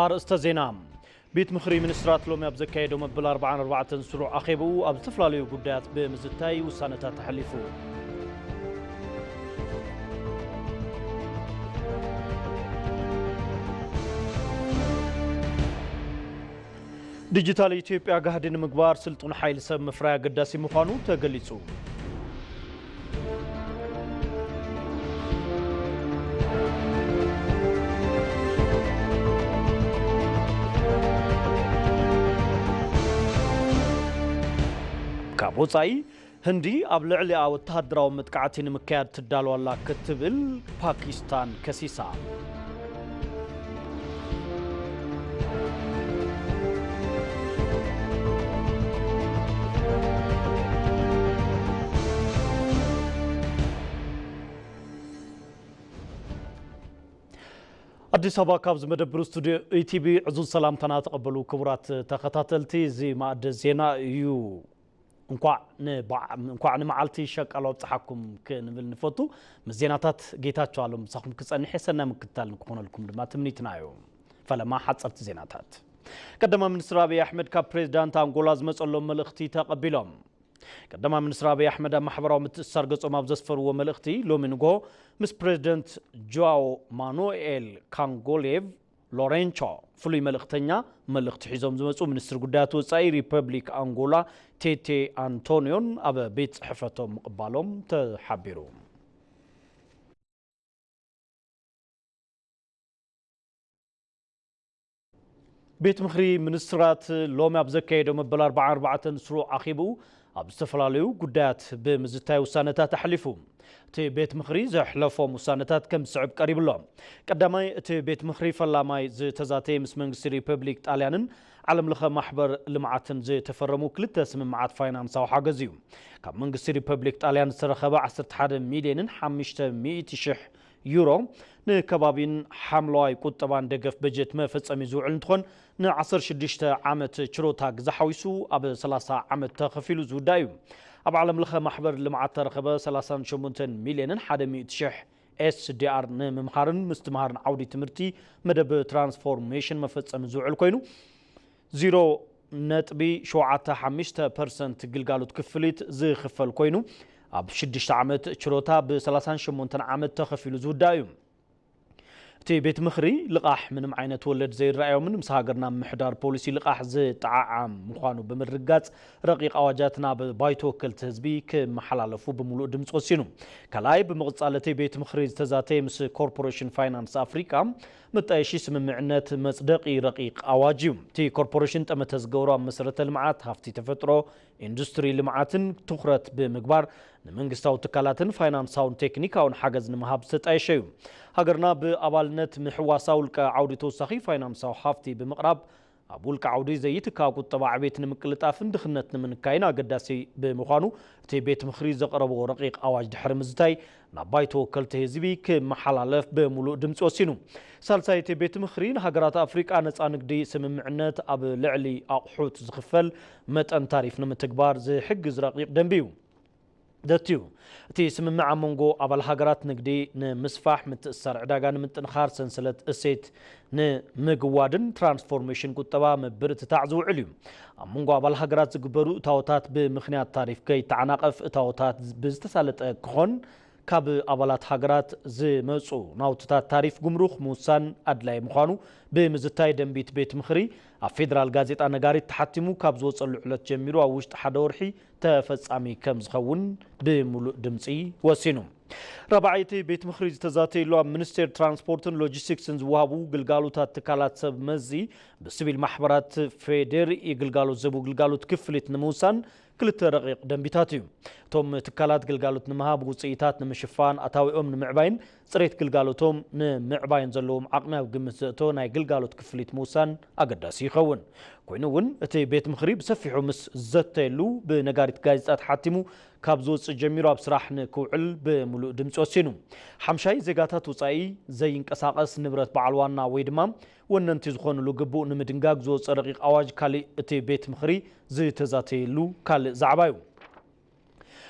ኣርእስተ ዜና። ቤት ምኽሪ ሚኒስትራት ሎሚ ኣብ ዘካየዶ መበል ኣርባዓን ኣርባዕተን ስሩዕ ኣኼባኡ ኣብ ዝተፈላለዩ ጉዳያት ብምዝታይ ውሳነታት ኣሕሊፉ። ዲጂታል ኢትዮጵያ ጋህዲ ንምግባር ስልጡን ሓይሊ ሰብ ምፍራይ ኣገዳሲ ምዃኑ ተገሊጹ። ካብ ወጻኢ፣ ህንዲ ኣብ ልዕሊኣ ወተሃደራዊ መጥቃዕቲ ንምክያድ ትዳሎ ኣላ ክትብል ፓኪስታን ከሲሳ። ኣዲስ ኣበባ፣ ካብዚ መደብር ስቱድዮ ኢቲቪ ዕዙዝ ሰላምታና ተቐበሉ ክቡራት ተኸታተልቲ። እዚ ማእዲ ዜና እዩ። እንኳዕ ንበዓ-፣ እንኳዕ ንመዓልቲ ሸቃሎ ኣብፀሓኩም ክንብል ንፈቱ። ምስ ዜናታት ጌታቸው ኣሎም ምሳኹም ክፀንሕ የሰናይ ምክትታል ንክኾነልኩም ድማ ትምኒትና እዩ። ፈለማ ሓፀርቲ ዜናታት። ቀዳማይ ሚኒስትር ኣብይ ኣሕመድ ካብ ፕሬዚዳንት ኣንጎላ ዝመፀሎም መልእኽቲ ተቐቢሎም። ቀዳማይ ሚኒስትር ኣብይ ኣሕመድ ኣብ ማሕበራዊ ምትእስሳር ገጾም ኣብ ዘስፈርዎ መልእኽቲ፣ ሎሚ ንግሆ ምስ ፕሬዚደንት ጆዋው ማኑኤል ካንጎሌቭ ሎሬንቾ፣ ፍሉይ መልእኽተኛ፣ መልእኽቲ ሒዞም ዝመጹ ሚኒስትር ጉዳያት ወጻኢ ሪፐብሊክ ኣንጎላ ቴቴ ኣንቶኒዮን ኣብ ቤት ጽሕፈቶም ምቕባሎም ተሓቢሩ። ቤት ምኽሪ ሚኒስትራት ሎሚ ኣብ ዘካየዶ መበል ኣርባዓን ኣርባዕተን ስሩዕ ኣኼባኡ ኣብ ዝተፈላለዩ ጉዳያት ብምዝታይ ውሳነታት ኣሕሊፉ። እቲ ቤት ምኽሪ ዘሕለፎም ውሳነታት ከም ዝስዕብ ቀሪቡ ኣሎ። ቀዳማይ፣ እቲ ቤት ምኽሪ ፈላማይ ዝተዛተየ ምስ መንግስቲ ሪፐብሊክ ጣልያንን ዓለም ለኸ ማሕበር ልምዓትን ዝተፈረሙ ክልተ ስምምዓት ፋይናንሳዊ ሓገዝ እዩ። ካብ መንግስቲ ሪፐብሊክ ጣልያን ዝተረኸበ ዓሰርተ ሓደ ሚልዮንን ሓሙሽተ ሚእቲ ሽሕ ዩሮ ንከባቢን ሓምለዋይ ቁጠባን ደገፍ በጀት መፈጸሚ ዝውዕል እንትኾን፣ ን ዓሰርተ ሽዱሽተ ዓመት ችሮታ ግዜ ሓዊሱ ኣብ ሰላሳ ዓመት ተኸፊሉ ዝውዳእ እዩ። ኣብ ዓለም ለኸ ማሕበር ልምዓት ተረኸበ ሰላሳን ሸሞንተን ሚልዮንን ሓደ ሚእቲ ሽሕ ኤስዲኣር ንምምሃርን ምስትምሃርን ዓውዲ ትምህርቲ መደብ ትራንስፎርሜሽን መፈጸሚ ዝውዕል ኮይኑ፣ ዜሮ ነጥቢ ሸውዓተ ሓሙሽተ ፐርሰንት ግልጋሎት ክፍሊት ዝኽፈል ኮይኑ፣ ኣብ ሽዱሽተ ዓመት ችሮታ ብሰላሳን ሸሞንተን ዓመት ተኸፊሉ ዝውዳእ እዩ። እቲ ቤት ምኽሪ፣ ልቓሕ ምንም ዓይነት ወለድ ዘይረኣዮምን ምስ ሃገርና ምሕዳር ፖሊሲ ልቓሕ ዝጠዓዓም ምዃኑ ብምርግጋጽ፣ ረቂቕ ኣዋጃት ናብ ባይቶ ወከልቲ ህዝቢ ክመሓላለፉ ብምሉእ ድምፂ ወሲኑ። ካልኣይ፣ ብምቕጻል እቲ ቤት ምኽሪ ዝተዛተየ ምስ ኮርፖሬሽን ፋይናንስ ኣፍሪቃ መጣየሺ ስምምዕነት መጽደቒ ረቂቕ ኣዋጅ እዩ። እቲ ኮርፖሬሽን ጠመተ ዝገብሮ ኣብ መሰረተ ልምዓት፣ ሃፍቲ ተፈጥሮ፣ ኢንዱስትሪ ልምዓትን ትኹረት ብምግባር፣ ንመንግስታዊ ትካላትን ፋይናንሳውን ቴክኒካውን ሓገዝ ንምሃብ ዝተጣየሸ እዩ። ሃገርና ብኣባልነት ምሕዋሳ ውልቀ ዓውዲ ተወሳኺ ፋይናንሳዊ ሃፍቲ ብምቕራብ፣ ኣብ ውልቀ ዓውዲ ዘይትካ ቁጠባ ዕቤት ንምቅልጣፍን ድኽነት ንምንካይን ኣገዳሲ ብምዃኑ፣ እቲ ቤት ምኽሪ ዘቕረቦ ረቂቕ ኣዋጅ ድሕሪ ምዝታይ፣ ናብ ባይቶ ወከልቲ ህዝቢ ክመሓላለፍ ብምሉእ ድምፂ ወሲኑ። ሳልሳይ፣ እቲ ቤት ምኽሪ ንሃገራት ኣፍሪቃ ነፃ ንግዲ ስምምዕነት ኣብ ልዕሊ ኣቑሑት ዝኽፈል መጠን ታሪፍ ንምትግባር ዝሕግዝ ረቂቕ ደንቢ እዩ ዘትዩ። እቲ ስምምዕ ኣብ መንጎ ኣባል ሃገራት ንግዲ ንምስፋሕ፣ ምትእስሳር ዕዳጋ ንምጥንኻር፣ ሰንሰለት እሴት ንምግዋድን ትራንስፎርሜሽን ቁጠባ ምብርትታዕ ዝውዕል እዩ። ኣብ መንጎ ኣባል ሃገራት ዝግበሩ እታወታት ብምኽንያት ታሪፍ ከይተዓናቐፍ እታወታት ብዝተሳለጠ ክኾን ካብ ኣባላት ሃገራት ዝመጹ ናውትታት ታሪፍ ጉምሩኽ ምውሳን ኣድላዪ ምዃኑ ብምዝታይ ደንቢት ቤት ምኽሪ ኣብ ፌደራል ጋዜጣ ነጋሪት ተሓቲሙ ካብ ዝወጸሉ ዕለት ጀሚሩ ኣብ ውሽጢ ሓደ ወርሒ ተፈጻሚ ከም ዝኸውን ብምሉእ ድምጺ ወሲኑ። ራብዓይቲ ቤት ምኽሪ ዝተዛተየሉ ኣብ ሚኒስቴር ትራንስፖርትን ሎጂስቲክስን ዝወሃቡ ግልጋሎታት ትካላት ሰብ መዚ ብሲቪል ማሕበራት ፌዴሪኢ ግልጋሎት ዝህቡ ግልጋሎት ክፍሊት ንምውሳን ክልተ ረቂቕ ደንቢታት እዩ። እቶም ትካላት ግልጋሎት ንምሃብ፣ ውፅኢታት ንምሽፋን፣ ኣታዊኦም ንምዕባይን ፅሬት ግልጋሎቶም ንምዕባይን ዘለዎም ዓቕሚ ኣብ ግምት ዘእተወ ናይ ግልጋሎት ክፍሊት ምውሳን ኣገዳሲ ይኸውን። ኮይኑ እውን እቲ ቤት ምኽሪ ብሰፊሑ ምስ ዘተየሉ ብነጋሪት ጋዜጣ ተሓቲሙ ካብ ዝወፅእ ጀሚሩ ኣብ ስራሕ ንክውዕል ብምሉእ ድምፂ ወሲኑ። ሓምሻይ፣ ዜጋታት ወፃኢ ዘይንቀሳቐስ ንብረት በዓል ዋና ወይ ድማ ወነንቲ ዝኾኑሉ ግቡእ ንምድንጋግ ዝወፀ ረቂቕ ኣዋጅ ካሊእ እቲ ቤት ምኽሪ ዝተዛተየሉ ካልእ ዛዕባ እዩ።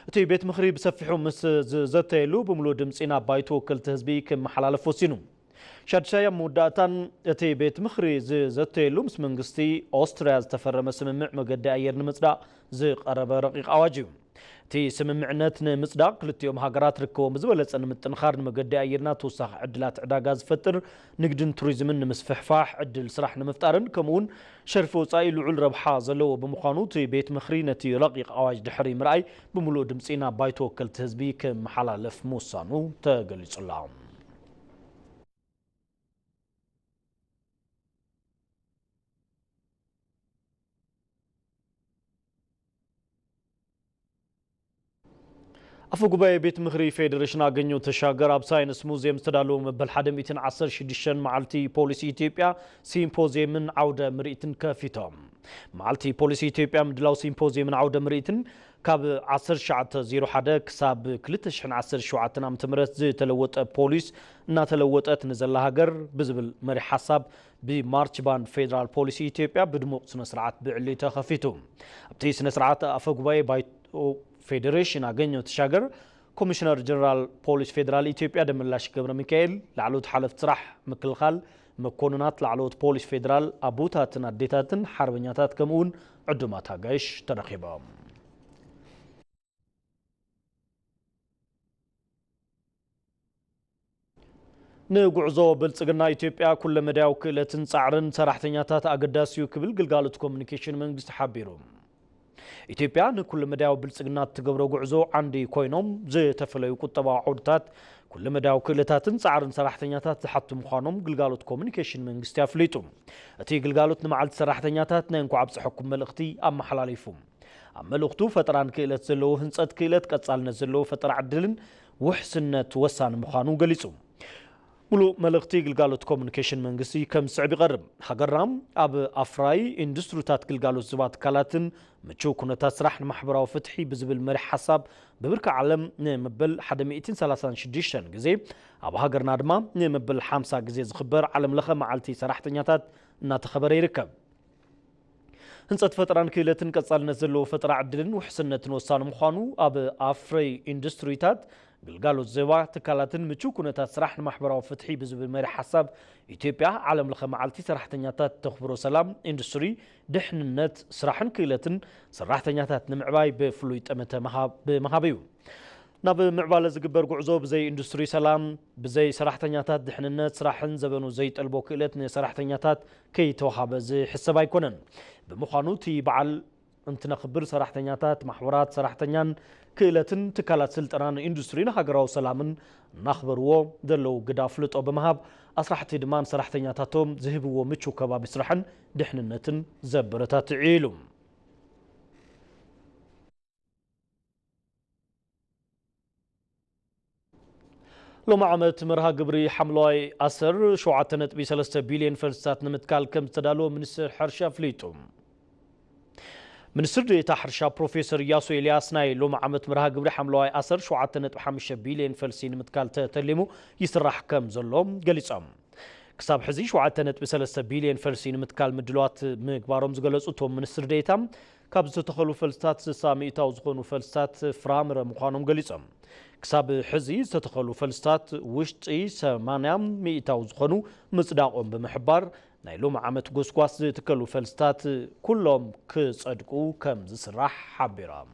እቲ ቤት ምኽሪ ብሰፊሑ ምስ ዝዘተየሉ ብምሉእ ድምፂ ናብ ባይቶ ወከልቲ ህዝቢ ክመሓላለፍ ወሲኑ። ሻድሻይ ኣብ መወዳእታን እቲ ቤት ምኽሪ ዝዘተየሉ ምስ መንግስቲ ኦስትርያ ዝተፈረመ ስምምዕ መገዲ ኣየር ንምጽዳቕ ዝቐረበ ረቂቕ ኣዋጅ እዩ። እቲ ስምምዕነት ንምጽዳቕ ክልቲኦም ሃገራት ርክቦም ብዝበለጸ ንምጥንኻር ንመገዲ ኣየርና ተወሳኺ ዕድላት ዕዳጋ ዝፈጥር ንግድን ቱሪዝምን ንምስፍሕፋሕ ዕድል ስራሕ ንምፍጣርን ከምኡውን ሸርፊ ወጻኢ ልዑል ረብሓ ዘለዎ ብምዃኑ እቲ ቤት ምኽሪ ነቲ ረቂቕ ኣዋጅ ድሕሪ ምርኣይ ብምሉእ ድምጺ ናብ ባይቶ ወከልቲ ህዝቢ ክመሓላለፍ ምውሳኑ ተገሊጹ ኣሎ። ኣፈ ጉባኤ ቤት ምኽሪ ፌዴሬሽን ኣገኘው ተሻገር ኣብ ሳይንስ ሙዚየም ዝተዳለወ መበል ሓደ ሚእትን ዓሰርተ ሽዱሽተን መዓልቲ ፖሊስ ኢትዮጵያ ሲምፖዚየምን ዓውደ ምርኢትን ከፊቶም። መዓልቲ ፖሊስ ኢትዮጵያ ምድላው ሲምፖዚየምን ዓውደ ምርኢትን ካብ ዓሰርተ ትሽዓተ ዜሮ ሓደ ክሳብ ክልተ ሽሕን ዓሰርተ ሸውዓተን ዓመተ ምህረት ዝተለወጠ ፖሊስ እናተለወጠት ንዘላ ሃገር ብዝብል መሪሕ ሓሳብ ብማርች ባንድ ፌዴራል ፖሊስ ኢትዮጵያ ብድሙቕ ስነ ስርዓት ብዕሊ ተኸፊቱ። ኣብቲ ስነ ስርዓት ኣፈ ጉባኤ ባይቶ ፌዴሬሽን ኣገኘው ተሻገር፣ ኮሚሽነር ጀነራል ፖሊስ ፌዴራል ኢትዮጵያ ደመላሽ ገብረ ሚካኤል፣ ላዕለዎት ሓለፍቲ ስራሕ ምክልኻል፣ መኮንናት ላዕለዎት ፖሊስ ፌዴራል፣ ኣቦታትን ኣዴታትን ሓርበኛታት ከምኡ እውን ዕዱማት ኣጋይሽ ተረኺቦም። ንጉዕዞ ብልጽግና ኢትዮጵያ ኩለመዳያዊ ክእለትን ጻዕርን ሰራሕተኛታት ኣገዳሲ እዩ ክብል ግልጋሎት ኮሙኒኬሽን መንግስቲ ሓቢሩ። ኢትዮጵያ ንኩለመዳያዊ ብልጽግና እትገብሮ ጉዕዞ ዓንዲ ኮይኖም ዝተፈለዩ ቁጠባዊ ዓውድታት ኩለመዳያዊ ክእለታትን ጻዕርን ሰራሕተኛታት ዝሓቱ ምዃኖም ግልጋሎት ኮሙኒኬሽን መንግስቲ ኣፍሊጡ። እቲ ግልጋሎት ንመዓልቲ ሰራሕተኛታት ናይ እንኳዕ ኣብፀሐኩም መልእኽቲ ኣመሓላሊፉ። ኣብ መልእኽቱ ፈጠራን ክእለት ዘለዎ ህንፀት ክእለት ቀጻልነት ዘለዎ ፈጠራ ዕድልን ውሕስነት ወሳኒ ምዃኑ ገሊጹ። ሙሉእ መልእኽቲ ግልጋሎት ኮሙኒኬሽን መንግስቲ ከም ዝስዕብ ይቐርብ። ሃገርና ኣብ ኣፍራዪ ኢንዱስትሪታት ግልጋሎት ዝህባ ትካላትን ምቹው ኩነታት ስራሕ ንማሕበራዊ ፍትሒ ብዝብል መሪሕ ሓሳብ ብብርኪ ዓለም ንመበል ሓደ ሚእትን ሰላሳን ሽዱሽተን ግዜ ኣብ ሃገርና ድማ ንመበል ሓምሳ ግዜ ዝኽበር ዓለም ለኸ መዓልቲ ሰራሕተኛታት እናተኸበረ ይርከብ። ህንፀት ፈጠራን ክእለትን ቀጻልነት ዘለዎ ፈጠራ ዕድልን ውሕስነትን ወሳኒ ምዃኑ ኣብ ኣፍረይ ኢንዱስትሪታት ግልጋሎት ዝህባ ትካላትን ምቹው ኩነታት ስራሕ ንማሕበራዊ ፍትሒ ብዝብል መሪሕ ሓሳብ ኢትዮጵያ ዓለም ለኸ መዓልቲ ሰራሕተኛታት ተኽብሮ ሰላም ኢንዱስትሪ ድሕንነት ስራሕን ክእለትን ሰራሕተኛታት ንምዕባይ ብፍሉይ ጠመተ ምሃብ- ብምሃብ እዩ። ናብ ምዕባለ ዝግበር ጉዕዞ ብዘይ ኢንዱስትሪ ሰላም፣ ብዘይ ሰራሕተኛታት ድሕንነት ስራሕን ዘበኑ ዘይጠልቦ ክእለት ንሰራሕተኛታት ከይተዋሃበ ዝሕሰብ ኣይኮነን። ብምዃኑ እቲ በዓል እንትነኽብር ሰራሕተኛታት፣ ማሕበራት ሰራሕተኛን ክእለትን ትካላት ስልጠናን ኢንዱስትሪን ሃገራዊ ሰላምን እናኽበርዎ ዘለዉ ግዳ ፍልጦ ብምሃብ ኣስራሕቲ ድማ ንሰራሕተኛታቶም ዝህብዎ ምቹው ከባቢ ስራሕን ድሕንነትን ዘበረታትዕ ኢሉ። ሎሚ ዓመት መርሃ ግብሪ ሓምለዋይ ኣሰር ሸውዓተ ነጥቢ ሰለስተ ቢልዮን ፈልስታት ንምትካል ከም ዝተዳለወ ሚኒስትር ሕርሻ ኣፍሊጡ። ሚኒስትር ዴኤታ ሕርሻ ፕሮፌሰር እያሱ ኤልያስ ናይ ሎሚ ዓመት መርሃ ግብሪ ሓምለዋይ ኣሰር ሸውዓተ ነጥቢ ሓሙሽተ ቢልዮን ፈልሲ ንምትካል ተተሊሙ ይስራሕ ከም ዘሎ ገሊጾም። ክሳብ ሕዚ ሸውዓተ ነጥቢ ሰለስተ ቢልዮን ፈልሲ ንምትካል ምድላዋት ምግባሮም ዝገለጹ እቶም ሚኒስትር ዴኤታ፣ ካብ ዝተተኸሉ ፈልስታት ስሳ ሚእታዊ ዝኾኑ ፈልስታት ፍራምረ ምዃኖም ገሊጾም። ክሳብ ሕዚ ዝተተኸሉ ፈልስታት ውሽጢ ሰማንያ ሚእታዊ ዝኾኑ ምጽዳቖም ብምሕባር፣ ናይ ሎሚ ዓመት ጎስጓስ ዝትከሉ ፈልስታት ኩሎም ክጸድቁ ከም ዝስራሕ ሓቢሮም።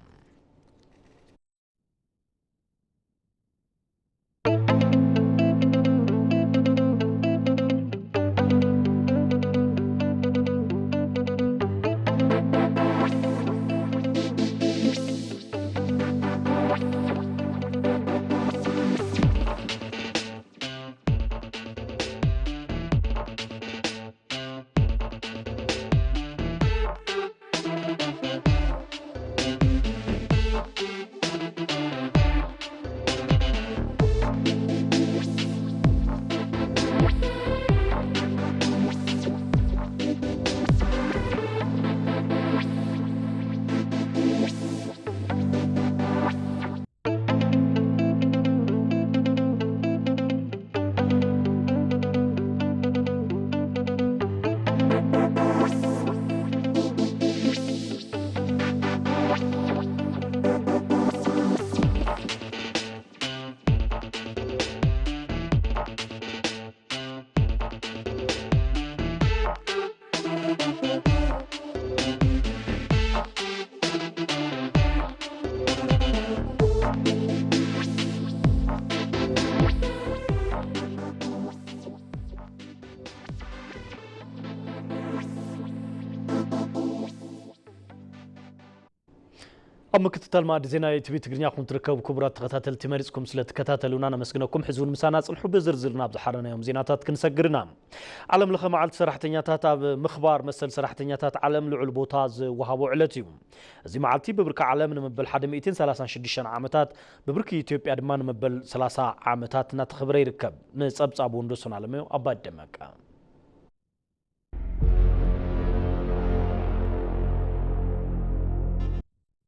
ኣብ ምክትታል ማዕዲ ዜና ኢቲቪ ትግርኛ ኹም ትርከቡ ክቡራት ተኸታተልቲ፣ መሪጽኩም ስለ ትከታተሉና ነመስግነኩም። ሕዚ እውን ምሳና ጽንሑ። ብዝርዝር ናብ ዝሓረናዮም ዜናታት ክንሰግርና። ዓለም ለኸ መዓልቲ ሰራሕተኛታት ኣብ ምኽባር መሰል ሰራሕተኛታት ዓለም ልዑል ቦታ ዝወሃቦ ዕለት እዩ። እዚ መዓልቲ ብብርኪ ዓለም ንመበል ሓደ ሚእትን ሰላሳን ሽዱሽተን ዓመታት፣ ብብርኪ ኢትዮጵያ ድማ ንመበል ሰላሳ ዓመታት እናተኸብረ ይርከብ። ንጸብጻብ ወንዶሶን ኣለመዮ ኣባይ ደመቀ።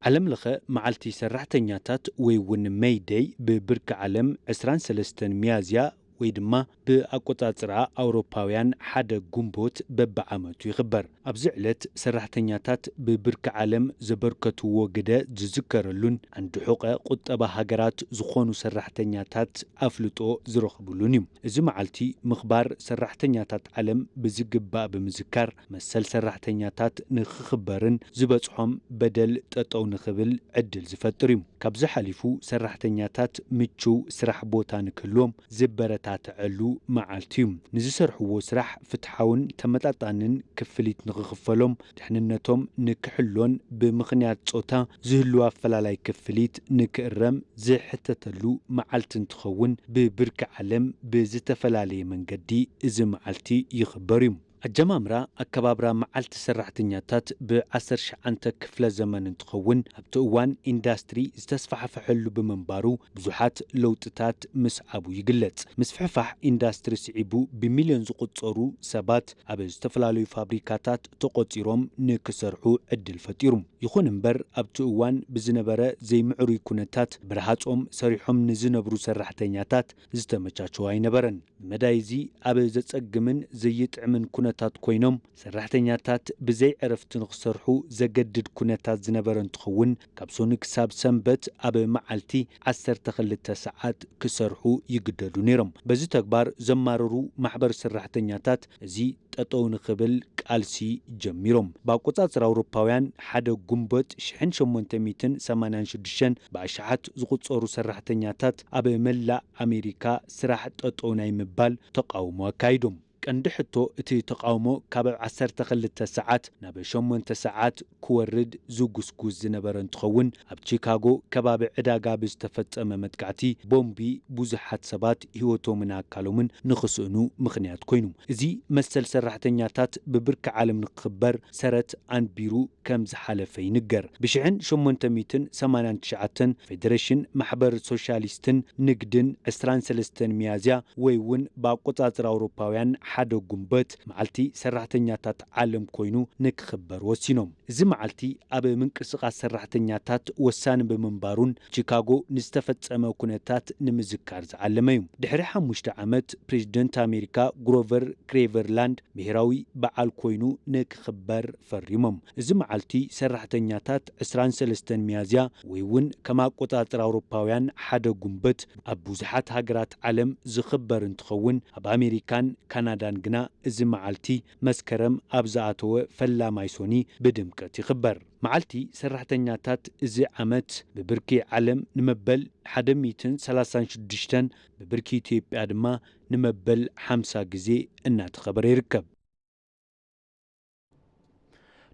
ዓለም ለኸ መዓልቲ ሰራሕተኛታት ወይ እውን ሜይ ደይ ብብርኪ ዓለም ዕስራን ሰለስተን ሚያዝያ ወይ ድማ ብኣቆጻጽራ ኣውሮፓውያን ሓደ ጉንቦት በብዓመቱ ይኽበር። ኣብዚ ዕለት ሰራሕተኛታት ብብርኪ ዓለም ዘበርከትዎ ግደ ዝዝከረሉን ዓንዲ ሑቐ ቁጠባ ሃገራት ዝኾኑ ሰራሕተኛታት ኣፍልጦ ዝረኽብሉን እዩ። እዚ መዓልቲ ምኽባር ሰራሕተኛታት ዓለም ብዝግባእ ብምዝካር መሰል ሰራሕተኛታት ንክኽበርን ዝበጽሖም በደል ጠጠው ንኽብል ዕድል ዝፈጥር እዩ። ካብዚ ሓሊፉ ሰራሕተኛታት ምቹው ስራሕ ቦታ ንክህልዎም ዝበረታትዐሉ መዓልቲ እዩ። ንዝሰርሕዎ ስራሕ ፍትሓውን ተመጣጣንን ክፍሊት ንክኽፈሎም፣ ድሕንነቶም ንክሕሎን ብምኽንያት ጾታ ዝህልው ኣፈላላይ ክፍሊት ንክእረም ዝሕተተሉ መዓልቲ እንትኸውን፣ ብብርኪ ዓለም ብዝተፈላለየ መንገዲ እዚ መዓልቲ ይኽበር እዩ። ኣጀማምራ ኣከባብራ መዓልቲ ሰራሕተኛታት ብ ዓሰርተ ትሽዓተ ክፍለ ዘመን እንትኸውን፣ ኣብቲ እዋን ኢንዳስትሪ ዝተስፋሕፈሐሉ ብምንባሩ ብዙሓት ለውጥታት ምስዓቡ ይግለጽ። ምስፍሕፋሕ ኢንዳስትሪ ስዒቡ ብሚልዮን ዝቑጸሩ ሰባት ኣብ ዝተፈላለዩ ፋብሪካታት ተቖጺሮም ንክሰርሑ ዕድል ፈጢሩ። ይኹን እምበር ኣብቲ እዋን ብዝነበረ ዘይምዕሩይ ኩነታት ብረሃጾም ሰሪሖም ንዝነብሩ ሰራሕተኛታት ዝተመቻቸወ ኣይነበረን። ብመዳይ እዚ ኣብ ዘጸግምን ዘይጥዕምን ኩነታት ኮይኖም ሰራሕተኛታት ብዘይ ዕረፍቲ ንክሰርሑ ዘገድድ ኩነታት ዝነበረ እንትኸውን፣ ካብ ሶኒ ክሳብ ሰንበት ኣብ መዓልቲ ዓሰርተ ክልተ ሰዓት ክሰርሑ ይግደዱ ነይሮም። በዚ ተግባር ዘማረሩ ማሕበር ሰራሕተኛታት እዚ ጠጠው ንኽብል ቃልሲ ጀሚሮም። ብኣቆጻጽራ ኣውሮፓውያን ሓደ ጉንበት ሽሕን ሸሞንተ ሚእትን ሰማንያን ሽዱሽተን ብኣሽሓት ዝቑጸሩ ሰራሕተኛታት ኣብ መላእ ኣሜሪካ ስራሕ ጠጠው ናይ ምባል ተቓውሞ ኣካይዶም። ቀንዲ ሕቶ እቲ ተቓውሞ ካብ ኣብ ዓሰርተ ክልተ ሰዓት ናብ ሸሞንተ ሰዓት ክወርድ ዝጉስጉስ ዝነበረ እንትኸውን፣ ኣብ ቺካጎ ከባቢ ዕዳጋ ብዝተፈጸመ መጥቃዕቲ ቦምቢ ብዙሓት ሰባት ህይወቶምን ኣካሎምን ንኽስእኑ ምኽንያት ኮይኑ። እዚ መሰል ሰራሕተኛታት ብብርኪ ዓለም ንክኽበር ሰረት ኣንቢሩ ከም ዝሓለፈ ይንገር። ብሽሕን ሸሞንተ ሚእትን ሰማንያን ትሽዓተን ፌደሬሽን ማሕበር ሶሻሊስትን ንግድን ዕስራን ሰለስተን ሚያዝያ ወይ እውን ብኣቆጻጽራ ኣውሮፓውያን ሓደ ጉንበት መዓልቲ ሰራሕተኛታት ዓለም ኮይኑ ንክኽበር ወሲኖም። እዚ መዓልቲ ኣብ ምንቅስቓስ ሰራሕተኛታት ወሳኒ ብምንባሩን ቺካጎ ንዝተፈጸመ ኩነታት ንምዝካር ዝዓለመ እዩ። ድሕሪ ሓሙሽተ ዓመት ፕሬዚደንት ኣሜሪካ ግሮቨር ክሌቨርላንድ ብሄራዊ በዓል ኮይኑ ንክኽበር ፈሪሞም። እዚ መዓልቲ ሰራሕተኛታት ዕስራን ሰለስተን ሚያዝያ ወይ እውን ከም ኣቆጻጽራ ኣውሮፓውያን ሓደ ጉንበት ኣብ ብዙሓት ሃገራት ዓለም ዝኽበር እንትኸውን፣ ኣብ ኣሜሪካን ካናዳን ግና እዚ መዓልቲ መስከረም ኣብ ዝኣተወ ፈላማይ ሶኒ ብድምቀት ይኽበር። መዓልቲ ሰራሕተኛታት እዚ ዓመት ብብርኪ ዓለም ንመበል ሓደ ሚእትን ሰላሳን ሽዱሽተን፣ ብብርኪ ኢትዮጵያ ድማ ንመበል ሓምሳ ግዜ እናተኸበረ ይርከብ።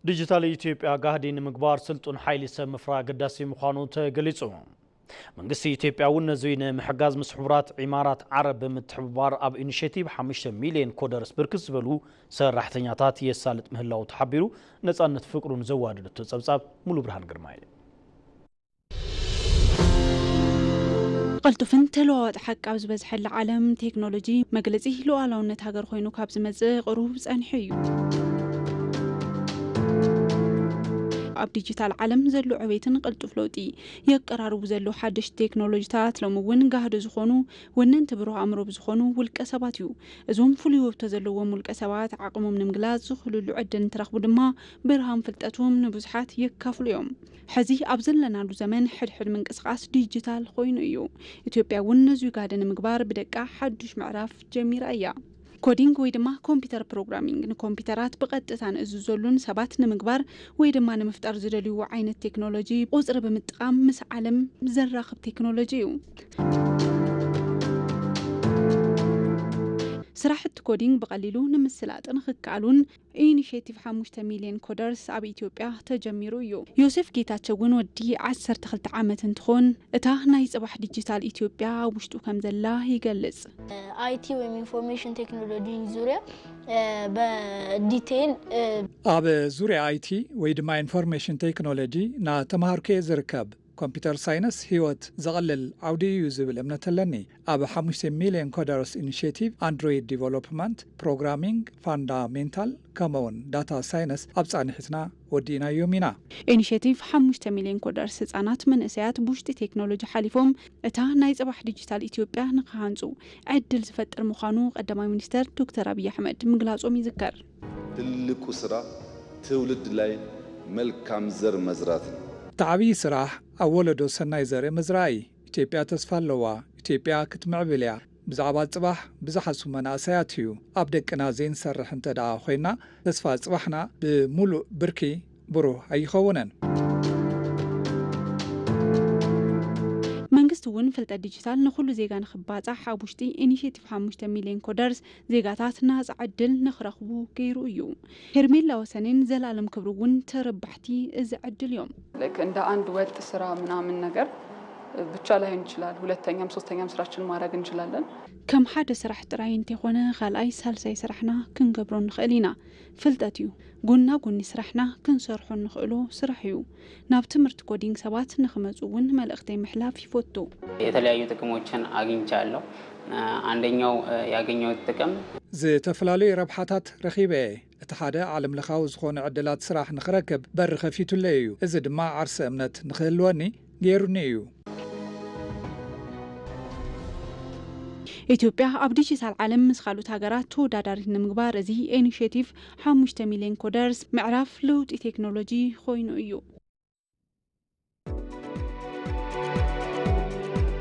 ዲጂታል ኢትዮጵያ ጋህዲ ንምግባር ስልጡን ሓይሊ ሰብ ምፍራይ ኣገዳሲ ምዃኑ ተገሊጹ። መንግስቲ ኢትዮጵያ እውን ነዚ ንምሕጋዝ ምስ ሕቡራት ኢማራት ዓረብ ብምትሕብባር ኣብ ኢኒሼቲቭ ሓሙሽተ ሚልዮን ኮደርስ ብርክት ዝበሉ ሰራሕተኛታት የሳልጥ ምህላዉ ተሓቢሩ። ነጻነት ፍቅሩ ንዘዋደደቶ ጸብጻብ ሙሉ ብርሃን ግርማይ። ቅልጡፍን ተለዋዋጢ ሓቂ ኣብ ዝበዝሐላ ዓለም፣ ቴክኖሎጂ መግለጺ ሉዓላውነት ሃገር ኮይኑ ካብ ዝመጽእ ቅሩብ ጸኒሑ እዩ። ኣብ ዲጂታል ዓለም ዘሎ ዕቤትን ቅልጡፍ ለውጢ የቀራርቡ ዘለዉ ሓደሽቲ ቴክኖሎጂታት፣ ሎሚ እውን ጋህዲ ዝኾኑ ወነንቲ ብሩህ ኣእምሮ ብዝኾኑ ውልቀ ሰባት እዩ። እዞም ፍሉይ ውህብቶ ዘለዎም ውልቀ ሰባት ዓቕሞም ንምግላጽ ዝኽእልሉ ዕድል እንትረኽቡ ድማ፣ ብርሃን ፍልጠቶም ንብዙሓት የካፍሉ እዮም። ሕዚ ኣብ ዘለናሉ ዘመን፣ ሕድሕድ ምንቅስቓስ ዲጂታል ኮይኑ እዩ። ኢትዮጵያ እውን ነዚ ጋህዲ ንምግባር ብደቃ ሓዱሽ ምዕራፍ ጀሚራ እያ። ኮዲንግ ወይ ድማ ኮምፒውተር ፕሮግራሚንግ፣ ንኮምፒውተራት ብቐጥታ ንእዝዘሉን ሰባት ንምግባር ወይ ድማ ንምፍጣር ዝደልይዎ ዓይነት ቴክኖሎጂ፣ ቁጽሪ ብምጥቃም ምስ ዓለም ዘራኽብ ቴክኖሎጂ እዩ። ስራሕቲ ኮዲንግ ብቐሊሉ ንምስላጥ ንክከኣሉን ኢኒሽቲቭ ሓሙሽተ ሚሊዮን ኮደርስ ኣብ ኢትዮጵያ ተጀሚሩ እዩ። ዮሴፍ ጌታቸው እውን ወዲ ዓሰርተ ክልተ ዓመት እንትኾን፣ እታ ናይ ጽባሕ ዲጂታል ኢትዮጵያ ኣብ ውሽጡ ከም ዘላ ይገልጽ። አይቲ ወይም ኢንፎርሜሽን ቴክኖሎጂ ዙሪያ በዲቴይል ኣብ ዙሪያ ኣይቲ ወይ ድማ ኢንፎርሜሽን ቴክኖሎጂ ናተምሃርኩ እየ ዝርከብ። ኮምፒውተር ሳይንስ ህይወት ዘቕልል ዓውዲ እዩ ዝብል እምነት ኣለኒ። ኣብ ሓሙሽተ ሚሊዮን ኮደርስ ኢኒሽቲቭ ኣንድሮይድ ዲቨሎፕመንት፣ ፕሮግራሚንግ ፋንዳሜንታል ከምኡውን ዳታ ሳይንስ ኣብ ፃንሒትና ወዲእናዮም ኢና። ኢኒሽቲቭ ሓሙሽተ ሚሊዮን ኮደርስ ህጻናት መንእሰያት ብውሽጢ ቴክኖሎጂ ሓሊፎም እታ ናይ ጽባሕ ዲጂታል ኢትዮጵያ ንክሃንጹ ዕድል ዝፈጥር ምዃኑ ቀዳማይ ሚኒስተር ዶክተር ኣብይ ኣሕመድ ምግላጾም ይዝከር። ትልቁ ስራ ትውልድ ላይ መልካም ዘር መዝራት ነው። እቲ ዓብዪ ስራሕ ኣብ ወለዶ ሰናይ ዘርኢ ምዝራእ እዩ። ኢትዮጵያ ተስፋ ኣለዋ። ኢትዮጵያ ክትምዕብል እያ። ብዛዕባ ፅባሕ ብዝሓስቡ መናእሰያት እዩ። ኣብ ደቅና ዘይንሰርሕ እንተ ደኣ ኮይና ተስፋ ፅባሕና ብምሉእ ብርኪ ብሩህ ኣይኸውንን። መንግስቲ እውን ፍልጠት ዲጂታል ንኹሉ ዜጋ ንክባፃሕ ኣብ ውሽጢ ኢኒሽቲቭ ሓሙሽተ ሚሊዮን ኮደርስ ዜጋታት ናፃ ዕድል ንክረኽቡ ገይሩ እዩ። ሄርሜላ ወሰኔን ዘላለም ክብሩ እውን ተረባሕቲ እዚ ዕድል እዮም። ላይክ እንደ አንድ ወጥ ስራ ምናምን ነገር ብቻ ላይሆን ይችላል። ሁለተኛም ሶስተኛም ስራችን ማድረግ እንችላለን። ከም ሓደ ስራሕ ጥራይ እንተይኮነ ካልኣይ ሳልሳይ ስራሕና ክንገብሮ ንኽእል ኢና። ፍልጠት እዩ። ጎና ጎኒ ስራሕና ክንሰርሖ እንኽእሎ ስራሕ እዩ። ናብ ትምህርቲ ኮዲንግ ሰባት ንኽመፁ እውን መልእኽተይ ምሕላፍ ይፈቱ። የተለያዩ ጥቅሞችን አግኝቻለሁ። አንደኛው ያገኘሁት ጥቅም ዝተፈላለዩ ረብሓታት ረኺበ እየ። እቲ ሓደ ዓለም ለኻዊ ዝኾነ ዕድላት ስራሕ ንኽረክብ በሪ ከፊቱለይ እዩ። እዚ ድማ ዓርሰ እምነት ንኽህልወኒ ገይሩኒ እዩ። ኢትዮጵያ ኣብ ዲጂታል ዓለም ምስ ካልኦት ሃገራት ተወዳዳሪት ንምግባር እዚ ኢኒሽቲቭ ሓሙሽተ ሚሊዮን ኮደርስ ምዕራፍ ለውጢ ቴክኖሎጂ ኮይኑ እዩ።